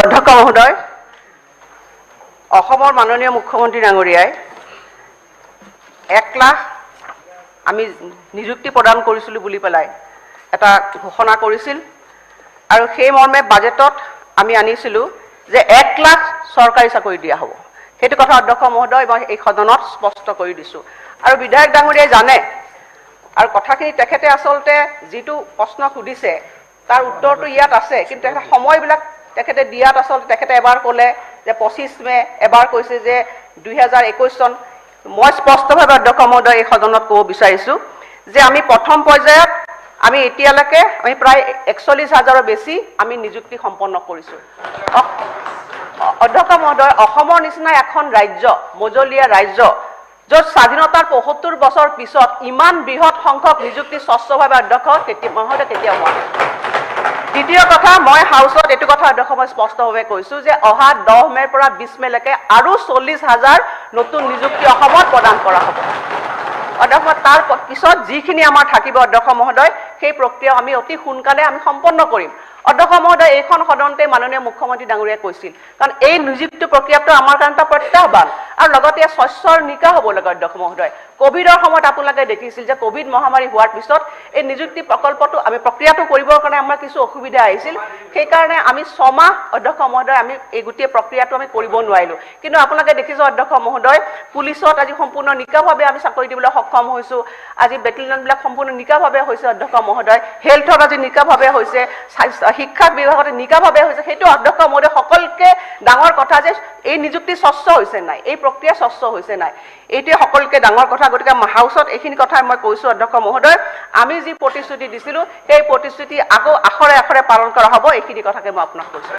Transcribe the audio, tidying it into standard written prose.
অধ্যক্ষ মহোদয়, অসমৰ মাননীয় মুখ্যমন্ত্ৰী ডাঙৰীয়াই 1 লাখ আমি নিযুক্তি প্ৰদান কৰিছিলোঁ বুলি পেলাই এটা ঘোষণা কৰিছিল আৰু সেই মৰ্মে বাজেটত আমি আনিছিলোঁ যে 1 লাখ চৰকাৰী চাকৰি দিয়া হ'ব। সেইটো কথা, অধ্যক্ষ মহোদয়, মই এই সদনত স্পষ্ট কৰি দিছোঁ আৰু বিধায়ক ডাঙৰীয়াই জানে। আৰু কথাখিনি তেখেতে আচলতে যিটো প্ৰশ্ন সুধিছে, তাৰ উত্তৰটো ইয়াত আছে। কিন্তু তেখেতে সময়বিলাক তেখেতে দিয়াত আচলতে তেখেতে এবাৰ ক'লে যে 25 মে', এবাৰ কৈছে যে 2021 চন। মই স্পষ্টভাৱে, অধ্যক্ষ মহোদয়, এই সদনত ক'ব বিচাৰিছোঁ যে আমি প্ৰথম পৰ্যায়ত আমি এতিয়ালৈকে আমি প্ৰায় 41 হাজাৰৰ বেছি আমি নিযুক্তি সম্পন্ন কৰিছোঁ। অধ্যক্ষ মহোদয়, অসমৰ নিচিনা এখন ৰাজ্য, মজলীয়া ৰাজ্য, য'ত স্বাধীনতাৰ 75 বছৰ পিছত ইমান বৃহৎ সংখ্যক নিযুক্তি স্বচ্ছভাৱে, অধ্যক্ষ কেতিয়া মহোদয়, কেতিয়াও হোৱা নাই। দ্বিতীয় কথা, মই হাউচত এইটো কথা, অধ্যক্ষ, মই স্পষ্টভাৱে কৈছোঁ যে অহা 10 মে'ৰ পৰা 20 মে'লৈকে আৰু 40 হাজাৰ নতুন নিযুক্তি অসমত প্ৰদান কৰা হ'ব। অধ্যক্ষ, তাৰ পিছত যিখিনি আমাৰ থাকিব, অধ্যক্ষ মহোদয়, সেই প্ৰক্ৰিয়া আমি অতি সোনকালে আমি সম্পন্ন কৰিম। অধ্যক্ষ মহোদয়, এইখন সদনতে মাননীয় মুখ্যমন্ত্ৰী ডাঙৰীয়াই কৈছিল, কাৰণ এই নিযুক্তি প্ৰক্ৰিয়াটো আমাৰ কাৰণে এটা প্ৰত্যাহ্বান আৰু লগতে স্বচ্ছ আৰু নিকা হ'ব লাগে। অধ্যক্ষ মহোদয়, কভিডৰ সময়ত আপোনালোকে দেখিছিল যে কভিড মহামাৰী হোৱাৰ পিছত এই নিযুক্তি প্ৰকল্পটো আমি প্ৰক্ৰিয়াটো কৰিবৰ কাৰণে আমাৰ কিছু অসুবিধা আহিছিল। সেইকাৰণে আমি 6 মাহ, অধ্যক্ষ মহোদয়, আমি এই গোটেই প্ৰক্ৰিয়াটো আমি কৰিব নোৱাৰিলোঁ। কিন্তু আপোনালোকে দেখিছে, অধ্যক্ষ মহোদয়, পুলিচত আজি সম্পূৰ্ণ নিকাভাৱে আমি চাকৰি দিবলৈ সক্ষম হৈছোঁ। আজি বেটেলিয়নবিলাক সম্পূৰ্ণ নিকাভাৱে হৈছে। অধ্যক্ষ মহোদয়, হেল্থত আজি নিকাভাৱে হৈছে, স্বাস্থ্য শিক্ষা বিভাগত নিকাভাৱে হৈছে। সেইটো, অধ্যক্ষ মহোদয়, সকলোতকৈ ডাঙৰ কথা যে এই নিযুক্তি স্বচ্ছ হৈছে নাই, এই প্ৰক্ৰিয়া স্বচ্ছ হৈছে নাই, এইটোৱে সকলোতকৈ ডাঙৰ কথা। গতিকে হাউচত এইখিনি কথাই মই কৈছোঁ। অধ্যক্ষ মহোদয়, আমি যি প্ৰতিশ্ৰুতি দিছিলোঁ, সেই প্ৰতিশ্ৰুতি আকৌ আখৰে আখৰে পালন কৰা হ'ব, এইখিনি কথাকে মই আপোনাক কৈছোঁ।